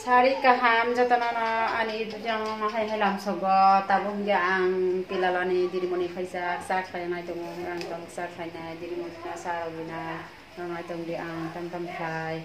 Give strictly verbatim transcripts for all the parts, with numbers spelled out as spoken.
Sari kaham jotono no ani YouTube channel no hai hai lamsogo, tabuk hingke ang pilalani dirimoni khaijak cha khlainai tongo, ang tong cha khlainai dirimoni no cha rwinai, rwnai tongdi ang tam tam khlai.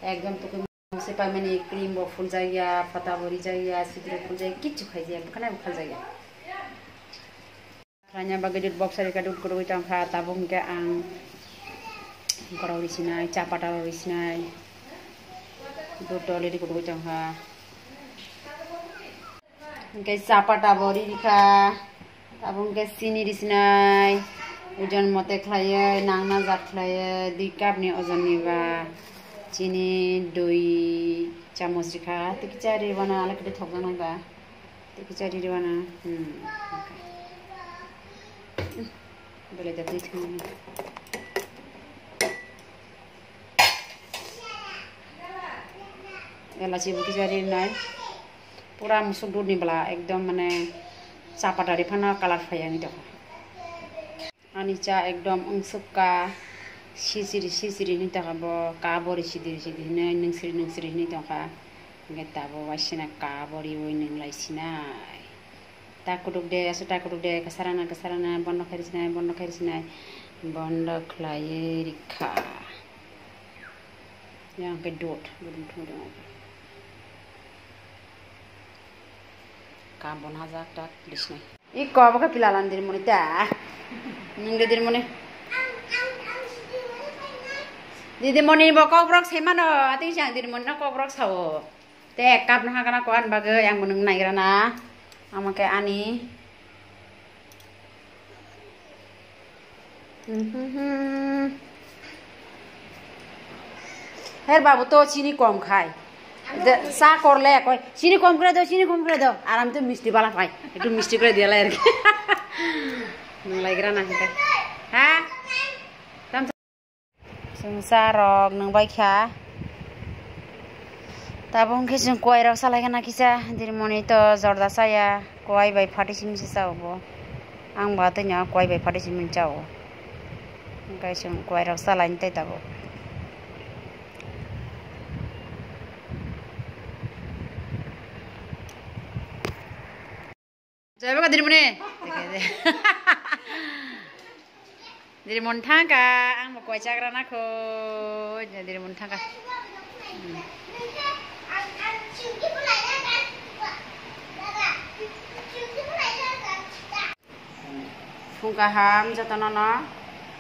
Ekdom tukui se paimani cream bo phuljakya, pata bo rijakya, sidri phuljakya, kichu khaijak, bwkhanai bo khaljakya. Khlaina bagwi dud box rika dud kwrwi tongkha, tabuk hwnkhe ang borok risinai, cha pata rok risinai, dud already kwrwi tongkha. Hwnkhe cha pata bo ri rikha, tabuk hwnkhe chini risinai, ojon mote khlaiwi, nangna jak khlaiwi, dui cup ni ojon ni ba chini dui chamoch rikha, tei kisa ri rwna alekhe thokjaknai ba. Tei kisa ri rwna. Hmm. Belai da twi thwngmani. Elachi bo kisa ri rwnai. Pura musuk dudni bwla ekdom mane cha pata ri phano colour phai ya wngwi tongkha. Ani cha ekdom wngsukka, sisiri sisiri hinui tongkha bo, ka bo risidi risidi hinui, nungsiri nungsiri hinui tongkha. Hingke tabuk waisina ka bo riui nunglai sinai. Ta kutuk de, aswk ta kutuk de, kwsarana, kwsarana, bondo khairi sinai, bondo khairi sinai, bondo khlaiwi rikha. Yang ke dot, dot, dot, dot. Ka bon hajak tak disnai. Iko obo khe pilalan dirmoni ta. Nwng de dirmoni. Didimoni bo kokrok se mano, atwi chang dirmoni no kokrok sao. Te cup no hagana ko an bagwi ang bo nwng naigra na. Amo khe ani. Mhm. Her babu to chini kom khai. De, sa korle koi, "Chini kom kre do, chini kom kre do." Aram to misti bala phai. Ektu misti kre dia lai. Nung lai gra na hingke. Ha? Chwng cha rok nung bai kha. Tabuk hwnkhe chwng kuwai rok salai khana kisa. Dirmoni to jorda chaya. Kuwai bai phatising se chao bo. Ang ba tei no kuwai bai phatising cha o. Hwnkhe chwng kuwai rok salai tei tabuk. Jai baka diri mune. Diri mon thangka, ang bo koi chagra na kho. Diri mon thangka. Phung kaham jotono no.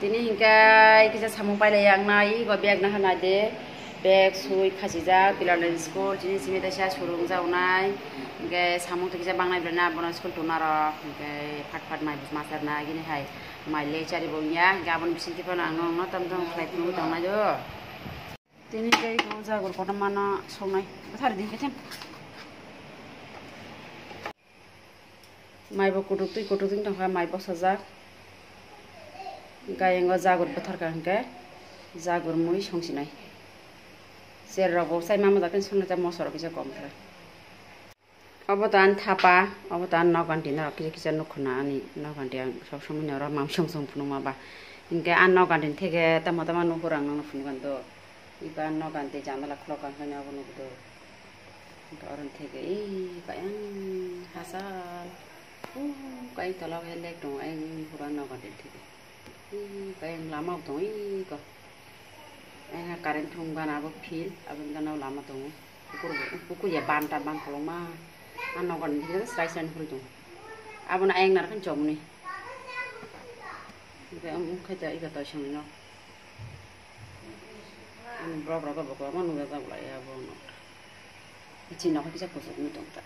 Tini hingke kisa samung pailai ang nai, ego bag no hanai de. Bag sui khachijak, Pilarni school, chini simi teisa surung jaunai. Hingke samung to kisa bangnai belai na, bono school tongna rok. Hingke phat phat mai bwsma serna, gini hai mai le chari bo wngya. Hingke aboni bising tipo no ang no tam tam khlai phunugwi tongnai do. Tini tei eko jagur kotorma no songnai. Bwthar di khe thang. Mai bo kutuk twi kutuk twi tongkha, mai bosajak. Gayengo jagur bwtharkha hwnkhe jagur mui songsinai. Cherrok bo chai ma majak khe songnai, moso rok kisa kom khlai. Obo to ani thapa, obo to ani nok ganti norok kisa kisa nukho na ani nok ganti ang sob somoi norok mam song song phunukma ba. Hinkhe ani nok ganti ni theke tamo tamo nuhur ang nono phunukgwi do. Eba nok ganti janala khulok ang khe abo nukdo. Hinkhe oro ni theke eba yang hachal. Ukai tola o hai lake tongo, ayang nuhur ang nok ganti ni theke. Eba yang lama bo tongo eko. Ayang current thung gana abo field, aboni gana o lama tongo. Pukur bo, pukur ya banta ban kolokma. A nogon bini srai srai phuri tongo. Abono ayang naro khe chomni. Hingke omo khe ta ega toisongni nok. Ani borok rok bo kwbangma nukjagwi abo nok. Chini nok kisa kuchukni tong ta.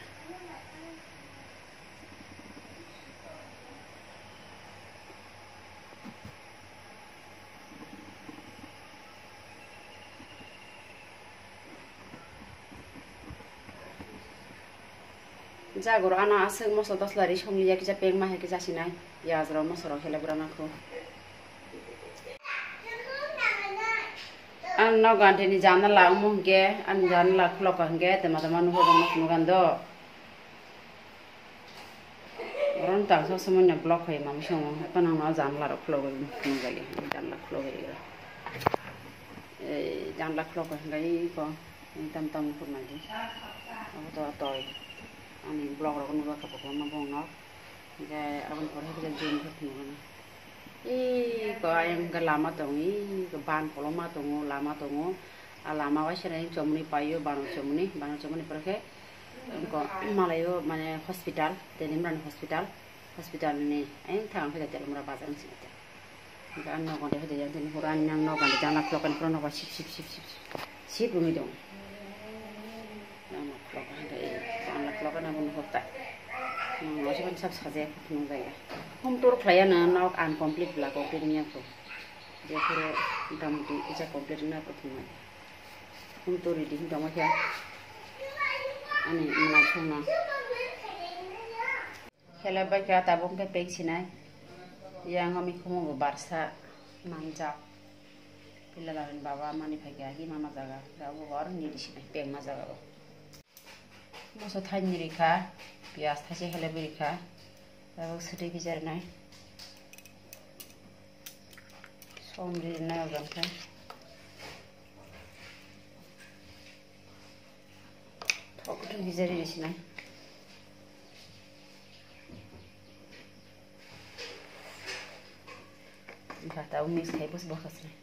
Jagoro ano aswk moso toslari somliya kisa pengma hai kisa sinai piyaj rok moso rok helek rana kho. Ang nok gantini janala omo hinkhe ani janala khulokha hinkhe tama tama nukho tongma phunukgwi do. Oro no tang sob somoi no block khai mami songo, haikhe nang no janla rok khulogwi nukjagwi, janla khulogwi rw. Ei janla khulogwi hwnkhe iko Tam tam khurnaidi. Abo to toi. Ani vlog rok nugwi kha, kotorma bongno. Hingke aboni pore hingke zoom khe phunukgwino. Iko ayang hingke lama tongo, iko ban koloma tongo, lama tongo. A lama waisene chomoni paio, bano chomoni, bano chomoni pore khe, iko malaio mane hospital, Telimrani hospital, hospital ni ayang thang khe Telimra bazar ni simi. Hingke ang nogo de hoide yang tini horo ang nang nogo de jana khulok ani pura nogo sip sip sip sip sip sip wngwi tongo. Nang khulok hingke jana khulok ani abo nukhuk ta. Nang oso bai sab sajak nung jaya. Home tour khlaiya na nok uncomplete bla complete wngya kho. Jephuru motamuti kisa complete wngna kho thwngmani. Home tour ready wng tongma khe ani mwnai songno. Helai bai kha tabuk khe pek sinai. Yang ami khumu bo barsa manjak. Pila lamin baba mani phai kha hi mama jaga. Abo bor ni di sinai pek ma jaga bo. Moso thaini rikha, piyaj thaise helai bai rikha. Tabuk swtwi kisa rinai. Som rinai ojan khe. Thok thok kisa ri sinai. Bata mix khai bus bokha sinai.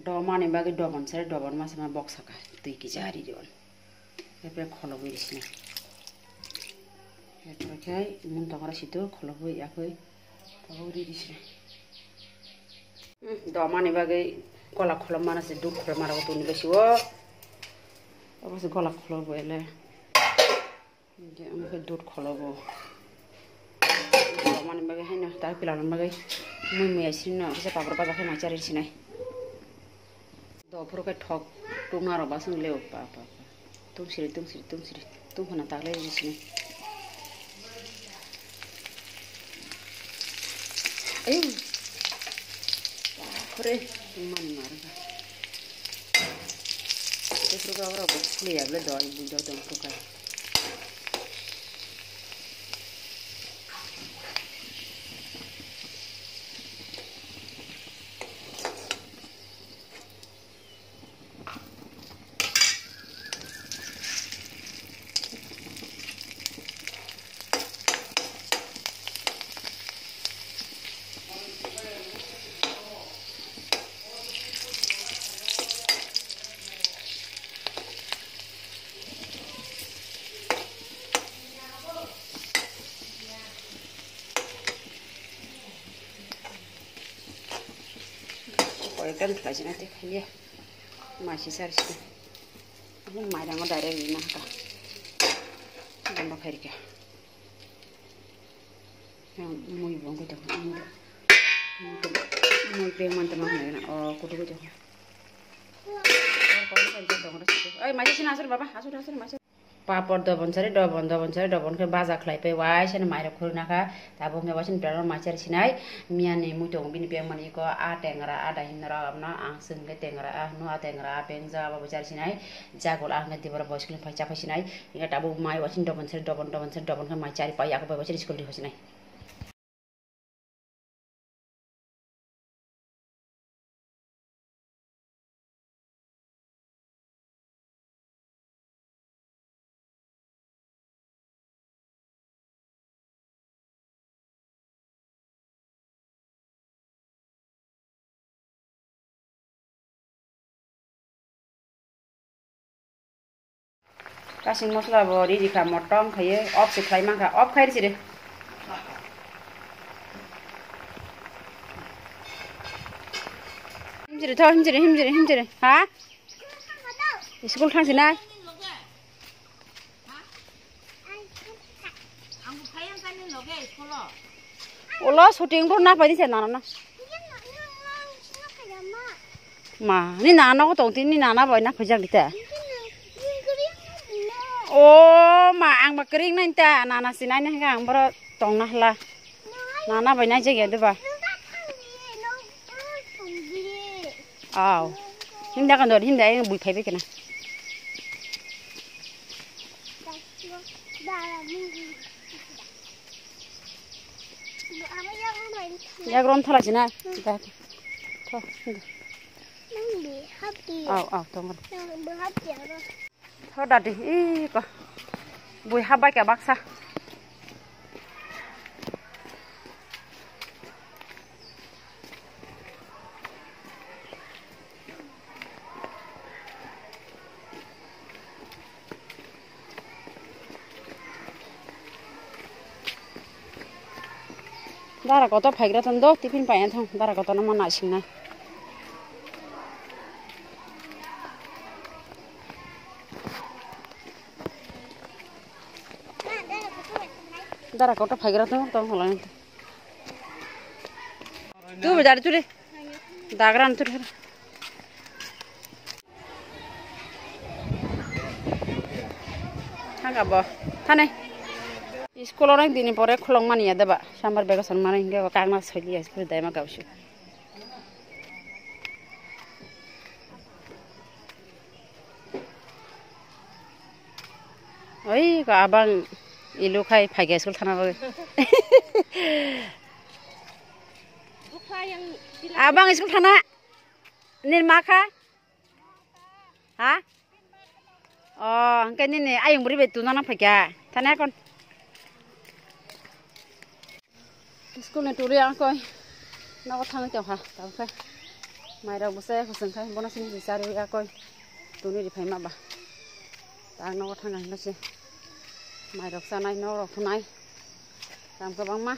Domani bagwi dobon sari dobon masa ma bok saka twi kisa ri ron. Epre kholobwi ri sinai. Epre khai mun tongora situ kholobwi akoi tabuk ri ri sinai. Hmm, domani bagwi gola kholom mana se dud kholom mara tuni besi o. Abo se gola kholom bo ele. Hingke omo khe dud kholom bo. Domani bagwi haino ta pila ni bagwi mui mui asino kisa papor baja khai mai chari sinai. Dophuru khe thok tungna rok basing leo pa pa pa. Tungsiri tungsiri tungsiri tungkhana taklai ri sini. Ayung. Khore tungmani marga. Dophuru khe aborok bo suli ya bole doi bui doi tongphuru khe. Koyekta khlaisina tei khaiya. Maisi sarsina. Ani mairango direct rina haka. Bondo khairikha. Yang mui bongkoi tong. Mui peng man tama hwnai na. O kutu kutu. Oi, maisi sina asur baba. Asur asur maisi. Papor dobon sari dobon, dobon sari dobon khe baja khlai pai waisani mairok khurina kha. Tabuk hwnkhe waisani pura mai chari sinai. Miyani muitongo bini bengmani iko a tengra a dahinrok abono ang swngkhe tengra a hwno, a tengra a bengjak abo bo chari sinai. Jagol a hwnkhe diboro boys khe phai cha phai sinai. Hwnkhe tabuk mai waisani dobon sari dobon, dobon sari dobon khe mai chari pai, ako bai waisani school ri sinai. Kasing mosla bo ri rikha, motong khaye off se khlai mankha, off khai risi de. Himjiri tho, himjiri, himjiri, himjiri. Ha? School thang sinai. Ulo shooting bo na pai di se nana na. Ma, ni nana ko tong tin ni nana bai na khojak di ta. O ma, ang ba kring nai ta, nana sinai na hwnkhe ang boro tong na hla. Nana bai nai jagya de ba. Aw. Himda kan dor, himda yang bui phai bai kena. Yak rom thala sina. Tho. Aw, aw, tong. Tho dadi, ih, ko. Bui habai ka baksa. Dara kotor phaigra tong do, tiffin paina thang, dara kotor no ma naisingnai. Dara kotor phaigra tong, tong holai. Tu bidar tu de. Dagran tu de. Thang abo. Thane. School orang dini pore khulong mani ya deba. Summer vacation mani hingke bo kagna soili ya school daima gausu. Oi, ko abang ilu khai phaikya school thana bagwi. Abang school thana. Nini ma kha? Ha? Oh, hingke nini ayung bwrwi bai tuna nang phaikya. Thana kon. School ni turi ang koi nogo thangwi tongkha, tabukhe mairok bwsai hwswng khai, bono sini se charwi ya koi tuni ri phaima ba. Ta ang nogo thangkha hwnwi se mairok chanai, nokrok thunai, tam kwbangma.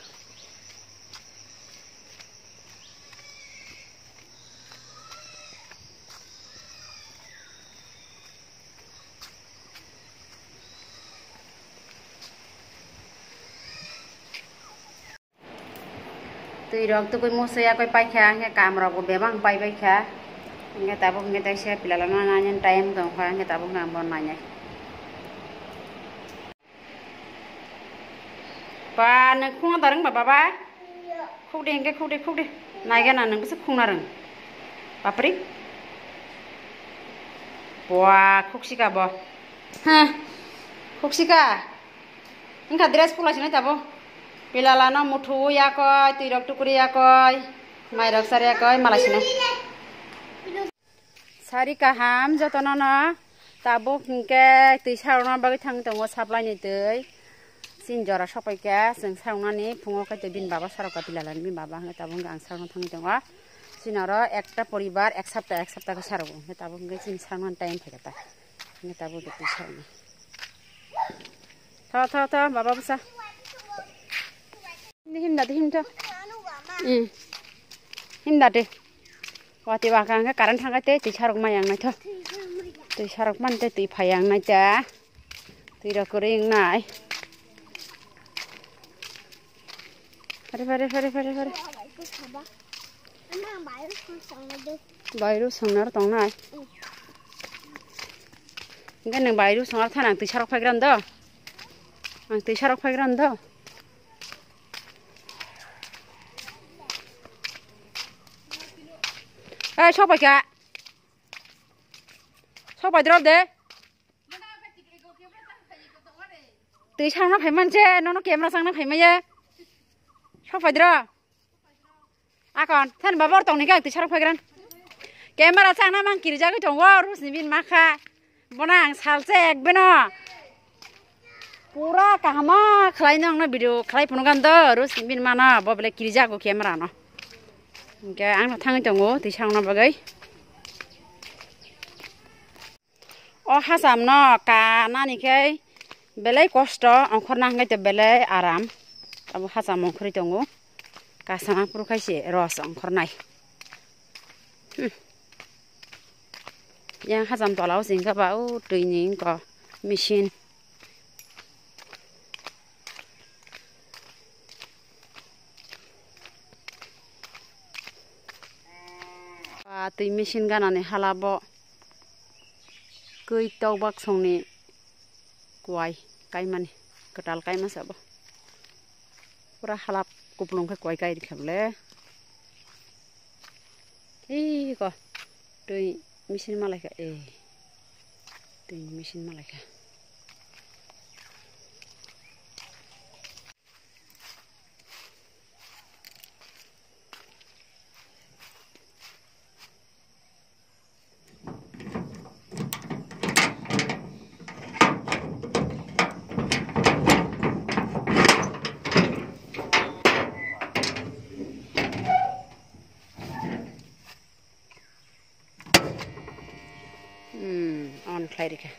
Twi rok tugui muchwi yakui paikha, hwnkhe kam rok bo bebak pai baikha. Hwnkhe tabuk hwnkhe teisa pila lama nainani time tongkha, hwnkhe tabuk hwnkhe ang bono nainai. Ba, nwng khungna da rwngba, baba? Khukdi, hwnkhe khukdi, khukdi. Naigana nwng bwswk khungna rwng. Bapri. Bua, khuksika bo. Ha. Khuksika. Wngkha dress pula sinai tabo. Pilalano muthu yakoi, twi rok tukuri yakoi, mai rok sar yakoi, mala sinai. Sari kaham jotono no tabuk hinkhe twi sarokna bagwi thang tongo supply ni twi. Chini jora sopaikha chwng saroknani phungo khe twi bini baba sarokha pilalani bini baba hwnkhe tabuk hwnkhe ang sarokna thangwi tongo. Chini oro ekta poribar ek sapta ek sapta khe sarokgo hwnkhe tabuk hwnkhe chini saroknani time phaikha ta hwnkhe tabuk hwnkhe twi sarokna. Tho tho tho baba bwsa. Himda de himtho. Hmm. Himda de. Wati waka hwnkhe current thangkha tei twi sarok mai yang naitho. Twi sarok man tei twi phai yang naita. Twi rok kwrwi wngnai. Phari phari phari phari phari. Bairu songnar tongnai. Hwnkhe nwng bairu songnar thana ang twi sarok phaigrano do. Ang twi sarok phaigrano do. Ei, sopaikha. Sopaidrol de. Twi sangna phaiman se, nono camera sangna phaimaya. Sopaidro. Akon, than baba or tongni kang twi sarok phaigrano. Camera sangna mang kirijagwi tongo, rusni bin makha. Bono ang salsa ekbeno pura kahama khlai nw ang no video khlai phunukha do, rusni bin mano bo bele kirijago camera no. Hwnkhe ang no thangwi tongo twi sakna bagwi. O hacham no kanani khe belai kosto, ongkhorna hwnkhe to belai aram. Abo hacham ongkhorwi tongo. Kasana phuru khai se ros ongkhornai. Hmm. Yang hacham tola o chwng kha ba o twi ni wngkha machine. Ah, twi machine ganani hala bo kwi tok bak songni kwai kaimani kwtal kaima sabo pura halap kuplung khe kwai kai rikha bole. Iko twi machine malaikha, eh, twi machine malaikha. Hmm, on khlai rikha.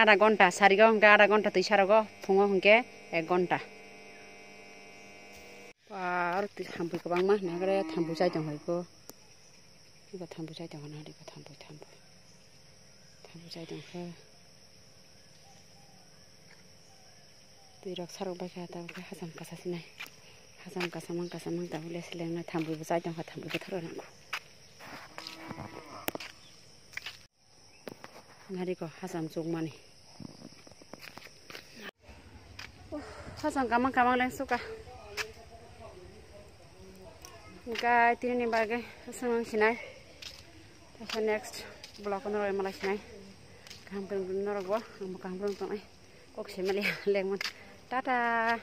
Ada gonta, sarigo hwnkhe ada gonta twi sarogo, phungo hwnkhe ek gonta. Ba, aro twi thampui kwbangma, nagre thampui chai tong hai ko. Iko thampui chai tong hana, iko thampui, thampui. Thampui chai tong khe. Twi rok sarok bai kha, tabuk khe hacham kasa sinai. Hacham kasa mang, kasa mang, tabuk le seleng nai thampui bo chai tong kha, thampui bo tharo nang kho. Ngariko hacham chukmani. Uh, hacham kamang kamang leng suka. Hingkai tini ni bagwi aswk nang sinai. Taisa next vlog no roi malai sinai. Kaham kwrwng norok bo, ang bo kaham kwrwng tongnai. Kok se mali lengmon. Tata.